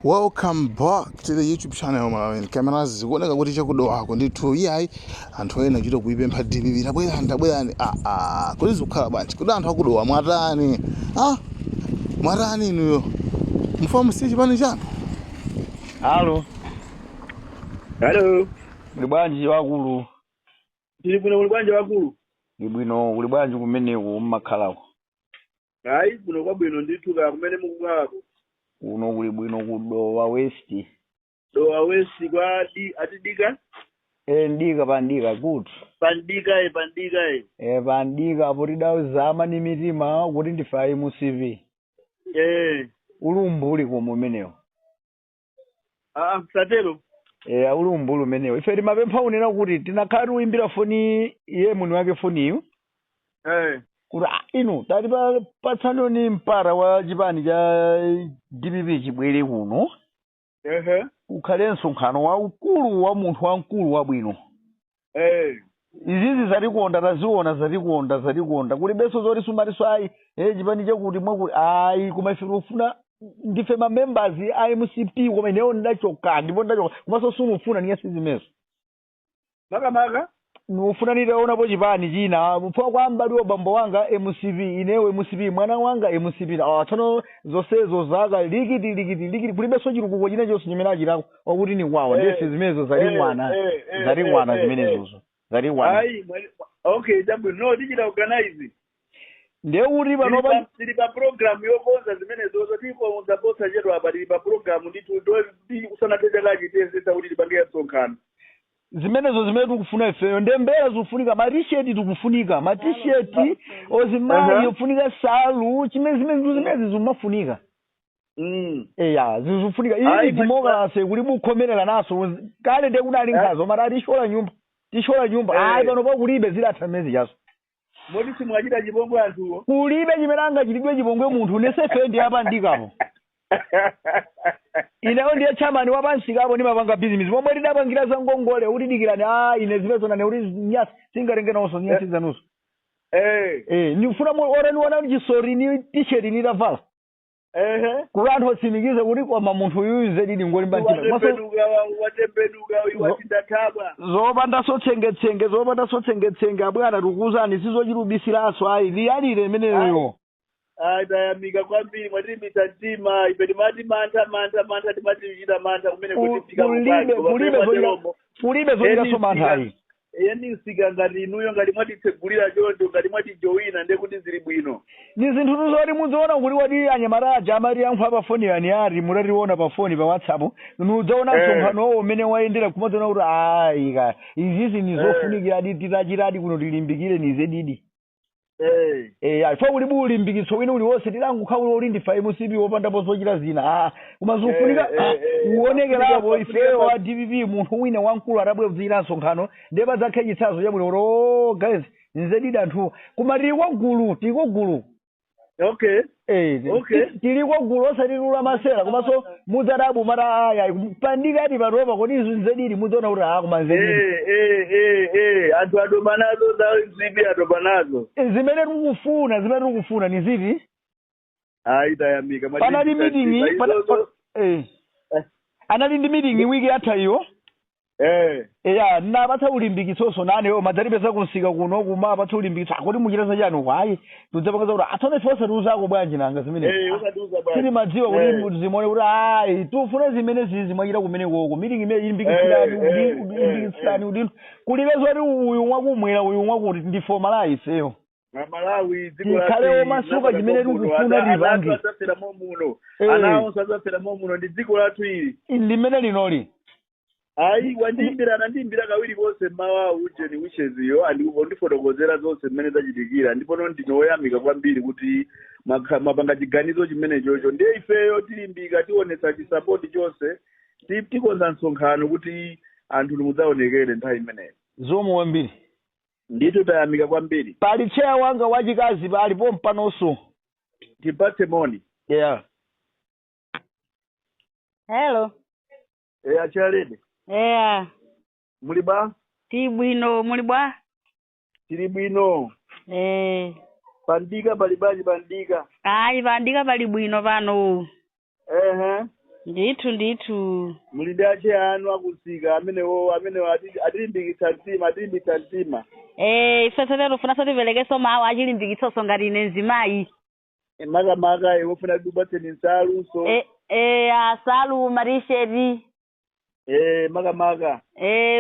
Welcome back to the YouTube channel Malawian Cameras. Zikuoneka kuti chakudowako ndithu iyayi, anthu ena chito kuipempha DPP, tabwerani, tabwerani. Ah ah, kuti zikukhala bwanji? Kuti anthu akudowa mwatani? Ah, mwatani inuyo? Mufuna musiye chipani chanu? Halo. Hello. Muli bwanji wakulu? Tili bwino, muli bwanji wakulu? Ndi bwino, kuli bwanji kumeneko mmakhalako? Hayi, kuno kwabwino ndithu, kaya kumene mukukhalako? Kuno kuli bwino, ku Dowa West. Dowa West kwa di atidika? E, ndika pandika kuti. Pandika e, pandika e. E, pandika apo tidazama ni mitima kuti ndife MCP. Uli umbuli koma umenewo. Ah, satero. E, uli umbuli umenewo. Ife timapempha unena kuti tinakhala tiuyimbira foni iye mwini wake foniyo. Kuti ah, inu tati patsanoni mpata wa chipani cha DPP chibwere kuno. Ukhale msonkhano waukulu wa munthu wamkulu wabwino. Izizi zatikonda, taziona, zatikonda, zatikonda. Kulibenso zoti sumatiso ayi, chipani chakuti mwakuti ayi, koma ife tikufuna ndife ma members a MCP, koma ineyo ndachoka, ndipo ndachoka komanso sunufuna niyasi zimezo. Makamaka? Nufuna nitaonapo chipani china mfuna kwa mbali wa bambo wanga MCP, ineyo MCP, mwana wanga MCP. Ah, tsono zonsezo zaka likiti likiti likiti, kulibenso chitukuko china chonse chimene achitako wakuti ni kwawa. Ndese zimenezo zalikwana, zalikwana zimenezozo zalikwana. Ayi, okay, chabwino. No, tichita organize. Ndiye kuti panopa Tili pa program yokonza zimenezozo, tikonza posachedwa apa, tili pa program ndithu, kusanathe chakachi tiyesesa kuti tipange msonkhano. Zimenezo zimene tikufuna ifeyo, ndiye mbera zikufunika, ma T-shirt tikufunika, ma T-shirt ozimayi, yofunika salu, chimene zimene zimene zimafunika. Eya, zikufunika Ayi, iyi democracy kuli bukhomerera naso kale, ndiye kudali nkhazo mati tishola nyumba, tishola nyumba. Ayi, pano pakulibe, zidatha mmezi chaso. Moti simwachita chipongwe anthuwo? Kulibe chimene angachitidwe chipongwe munthu, nesefe ndi apa ndikapo. Ineyo ndiye chairman wa pansikapo, ndimapanga business momwe tidapangira za ngongole kuti dikirani. A, ine zimezo nane kuti nyasi singatenge nawonso nyasi zanuso. Eh, ndikufuna oraniona chisori ni t-shirt nitavala kuti anthu atsimikize kuti koma munthu uyuyu zedidi ngolimba mtima. Watembenuka, watembenuka uyu, watindathabwa. Zopandanso tsengetsenge, zopandanso tsengetsenge abwana, tikukuwuzani sizochitubisiranso ayi, liyalire imeneyo. Ayi, tayamika kwambiri, mwatilimbitsa mtima. Ife timati mantha, mantha, mantha, timati tichita mantha kumene kuti fika. Kulibe zochita, kulibe zochitanso mantha ayi. Eni msika ngati inuyo, ngati mwatitsegulira choncho, ngati mwatijowina, ndiye kuti zili bwino. Ni zinthu zoti mudziona kuti wadi anyamata aja amati yankho pa foni yani ari mutationa pa foni pa WhatsApp, nudzaona msonkhanowo umene wayendera, kumadziona kuti ayi ka izizi ni zofunikiradi, titachitadi kuno tilimbikire ni zedidi. Eh, ayi, kuti bulimbikitso wina uliwonse tilangukhaula uli ndifa MCP wopandapo zochita zina, ah, koma zikufunika uonekerapo ifeyo wa DPP, munthu wina wamkulu atabwera kudziyira msonkhano, ndiye padzakhe chitsanzo chabwino kuti oh guys, nzedidi anthu, koma tili kwa gulu, tili kwa gulu. Tili kwa gulu, osati masera, komanso mudzadabu mata aya pandikati panopa kodi izu nzedidi, mudzaona kuti ah, koma nzedidi. Anthu atopa nazo za MCP, atopa nazo. Zimene tikufuna, zimene tikufuna ni ziti? Ayi, tayamika. Panali Mwatilimbitsa meeting mtima. Anali ndi meeting wiki yatha iyo. Eya, napatsa ulimbikitsonso naneyo madzalipeza kunsika kuno, kumapatsa ulimbikitso akoti muchita zachani uko, ayi, tudzapanga kuti atsone ife osatiuzako bwanji nanga zimene Usatiuza bwanji. sitimadziwa kuti zimone kuti ayi, tufune zimene zizi mwachita kumene koko meeting imene ilimbikitsirani, ilimbikitsirani kuti kulibe zoti uyu mwakumwera, uyu mwakuti, ndi Malawi ifeyo. Malawi dziko Tikhale lathu omasuka, chimene tikufuna tipange. Adzafera muno. Ana awonso adzafera muno, ndi dziko lathu ili. Limene linoli. Ayi, wandiyimbira, anandiyimbira kawiri konse mmawa ujeni wishes iyo, andifotokozera zonse mmene zachitikira, ndipo no ndinoyamika kwambiri kuti mwapanga chiganizo chimene chocho. Ndiye ifeyo tilimbika, tionetsa chisapoti chonse, tikonza msonkhano kuti anthu mudzaonekere nthawi imeneyo. Zomwe kwambiri. Ndithu tayamika kwambiri. Pali cheya wanga wachikazi palipo mpanonso. Tipatse moni. Yeah. Hello. E, achalede. Eya. Muli bwa? Tili bwino, muli bwa? Tili bwino. Pandika pali bwanji pandika? Ayi, pandika pali bwino pano. Ndithu ndithu. Muli ndi ache anu akusika amenewo atilimbikitsa mtima atilimbikitsa mtima. Ife sotero funa sotivelekeso mawu achilimbikitsoso ngati ine mzimayi. Makamaka iwe ufuna kubatseni nsaluso. Asalu marisheti. Makamaka.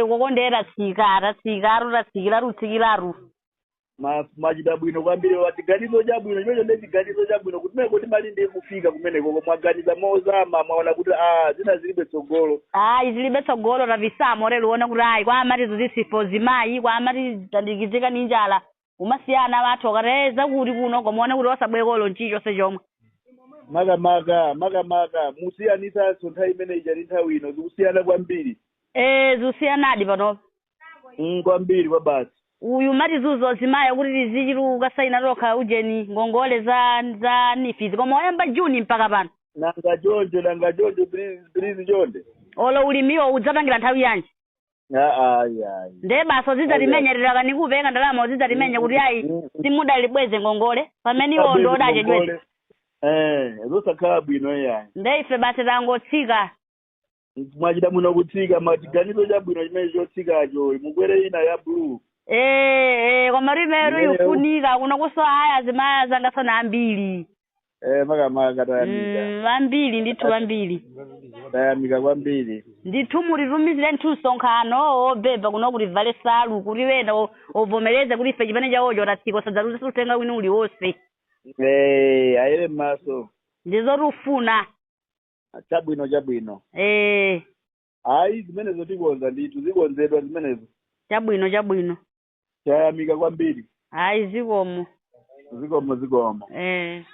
Kokondera tsika tatsikaru tatsikiraru tsikiraru. Machita bwino kwambiri chiganizo chabwino chimenecho ndi chiganizo chabwino kuti kumene kuti mali ndi kufika kumeneko koma mwaganiza mozama mwaona kuti zina zilibe tsogolo. Ayi zilibe tsogolo tavisamo lero uone kuti ayi kwa amati zizisifo zimayi kwa amati tandikizika ni njala umasiyana wathu akati zakuti kuno koma uone kuti osabwekolo nchichonse chomwe. Makamaka musiyanisanso nthawi imene ija ndi nthawi ino zikusiyana kwambiri. Zikusiyanadi panopa. Kwambiri kwa basi. Uyu mati zuzo zimayi kuti tizichiluka saina lokha ujeni ngongole za nifizi koma oyamba Juni mpaka pano. Nanga chonjo please chonde. Olo ulimiwo udzapangira nthawi yanji. Ayi. Nde baso zidzatimenyerera kanikupenga ndalama zidzatimenya kuti ayi simudalibweze ngongole pamene iwo ndodachedweza. Zosakhala bwino iyayi. Nde ife basi tangotsika. Mwachita muno kutsika machiganizo chabwino chimene chotsikacho mukwere ina ya blue. Koma rimero ikufunika kuno kuso aya zimaya zangasona ambiri. Makamaka tayamika. Ambiri ndithu ambiri. Tayamika kwambiri. Ndithu muritumizire nthu msonkhano obeba kuno kuti vale salu kuti wena ovomereze kuti ife chimene chawocho tatsika osadzaluze utenga wina uliwonse. Ayere m'maso. Ndizotufuna. Chabwino. Ayi zimenezo tikonza ndithu zikonzedwa zimenezo. Chabwino. Tayamika kwambiri. Ayi zikomo. Zikomo.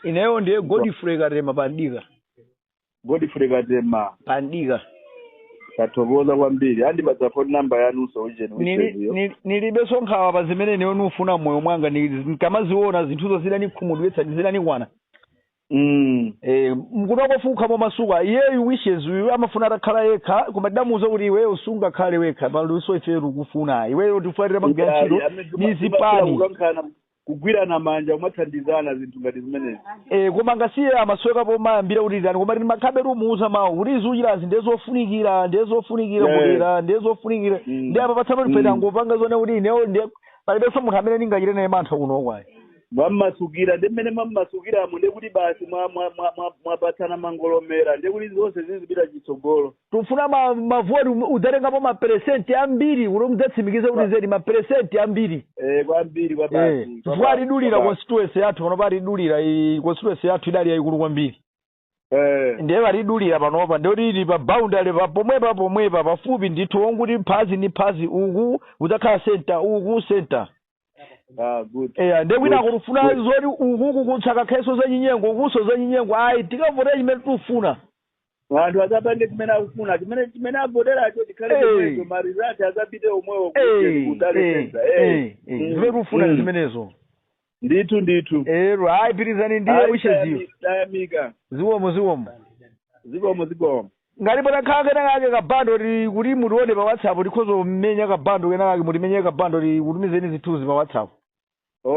Ineyo ndiye Godfrey Katema pandika. Godfrey Katema pandika. Tathokoza kwambiri. Andipatsa phone number yanunso ujeni. Nilibeso nkhawa pa zimene ineyo nufuna mmoyo mwanga nkamaziona zinthuzo zidanikhumudwetsa zidanikwana. Mkutokofunkha momasuka iyeyu wishes uyu amafuna atakhala yekha koma tidamuwuza kuti iweyo usungakhale wekha paluso ife tikufuna iweyo tifuatira magwira ntchito ni zipani kugwirana manja kumathandizana zinthu ngati zimenezi. Koma ngasiye amasweka pomayambira kuti tani koma timakhabe tumuwuza mawu kuti iziuchirazi ndezofunikira kulera ndezofunikira ndi apa patsano tife tangopanga zone kuti ineyo ndiye palibenso munthu amene ndingachite naye mantha kuno kwayi. Mwammasukira ndi mmene mwammasukiramo ndi kuti basi mwapatsana mangolomera ndi kuti zonse zizipita chitsogolo. Tufuna mavoti udzatengapo maperesenti ambiri kuti mudzatsimikize kuti zedi maperesenti ambiri. Kwambiri kwa basi. Chifukwa atidulira constituency yathu panopa atidulira constituency yathu idali yayikulu kwambiri. Ndiye atidulira panopa ndiye ili pa boundary pa pomwepa pafupi ndithu wonguti phazi ni phazi uku udzakhala center uku center. Good. Ndiye kwina kufuna zoti uku kutsaka kheso za nyinyengo ukuso za nyinyengo ayi tikavotera chimene tikufuna. Anthu azapange chimene akufuna chimene avoteracho chikhale chomwecho marizati azapite omwewo kuti zimene tikufuna zimenezo. Ndithu. Ayi pirizani ndiye wishes. Tayamika. Zikomo. Zikomo. Ngati patakhala kenakake kabando kuti mutione pa WhatsApp tikhoza kumenya kabando kenakake mutimenye kabando kutumizeni zithunzi pa WhatsApp.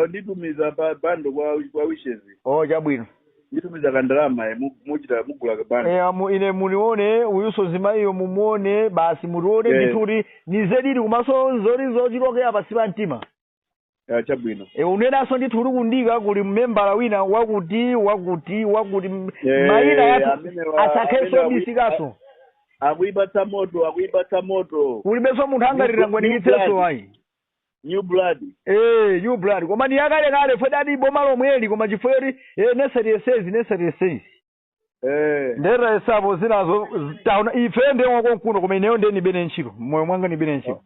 Nditumiza pa bando kwa wishes. Chabwino. Nditumiza kandalama muchita mugula kabando. Ine munione uyuso zimayiyo mumuone basi mutione ndithu kuti nizedili komanso zoti zochitokera pasi pa mtima. Chabwino. Unenaso ndithu uli kundika kuli mmembala wina wakuti mayina yathu asakhenso bisikaso. Akuipatsa moto. Kulibenso munthu angatirangwanikitsenso ayi. New blood. New blood. Koma ni yakalekale fedadi boma lomweli koma chifukwa choti nesati. Ndera esapo zinazo taona ife ndiye wakonkuno koma ineyo ndiye ndibene ntchito moyo mwanga ndibene ntchito.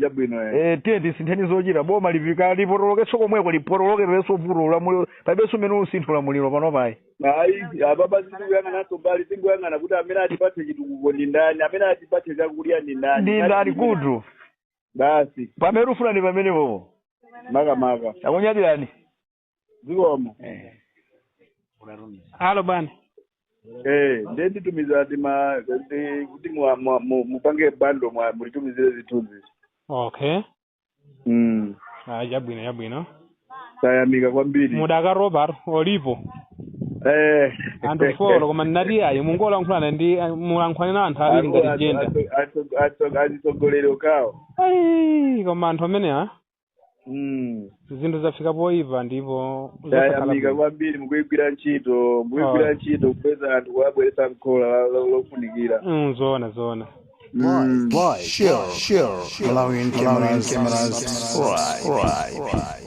Chabwino. Tiye tisintheni zochita boma lipika lipotolokenso komweko lipotolokerenso vuto lamuliro palibenso umene usinthu lamuliro pano payi. Ayi apapa sindikuyang'ananso mbali sindikuyang'ana kuti amene atipatse chitukuko ndi ndani amene atipatse chakudya ndi ndani. Ndi ndani kutu. Basi. Pamene ufuna ndi pamene popo. Makamaka. Akunyadirani. Zikomo. Halo bwana. Ndiye nditumiza kuti mupange bando mulitumizire zithunzi. Okay. Chabwino. Tayamika kwambiri. Mudakaroba olipo. Anthu 4, koma ndinati ayi, mungolankhulana ndi mulankhulane na anthu awiri ngati jenda. Azitsogoleri okawo. Ayi, koma anthu amenewa, zinthu zafika poyipa ndipo zosakhala Tayamika bwino. kwambiri, mukuyigwira ntchito, mukuyigwira ntchito kupeza anthu, kuwabweretsa mkhola lofunikira. Zoona, zoona. Like, share, Malawian cameras, subscribe.